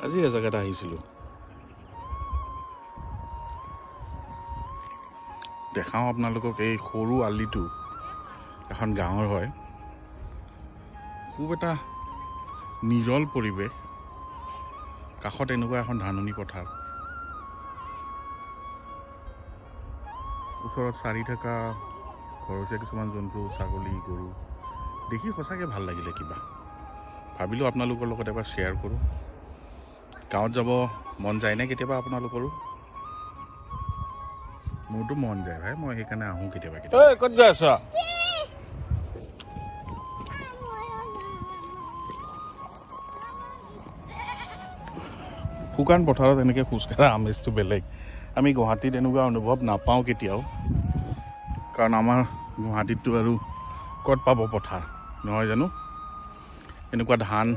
আজি এজেগাত আহিছিলোঁ, দেখাওঁ আপোনালোকক। এই সৰু আলিটো এখন গাঁৱৰ হয়। খুব এটা নিৰল পৰিৱেশ। কাষত এনেকুৱা এখন ধাননি পথাৰ, ওচৰত চাৰি থকা ঘৰচীয়া কিছুমান জন্তু, ছাগলী, গৰু দেখি সঁচাকৈ ভাল লাগিলে। কিবা ভাবিলোঁ আপোনালোকৰ লগত এবাৰ শ্বেয়াৰ কৰোঁ। গাঁৱত যাব মন যায়নে কেতিয়াবা আপোনালোকৰো? মোৰতো মন যায় ভাই, মই সেইকাৰণে আহোঁ কেতিয়াবা কেতিয়াবা। ক'ত গৈ আছ? শুকান পথাৰত এনেকৈ খোজকঢ়া আমেজটো বেলেগ। আমি গুৱাহাটীত এনেকুৱা অনুভৱ নাপাওঁ কেতিয়াও, কাৰণ আমাৰ গুৱাহাটীততো আৰু ক'ত পাব পথাৰ, নহয় জানো? এনেকুৱা ধান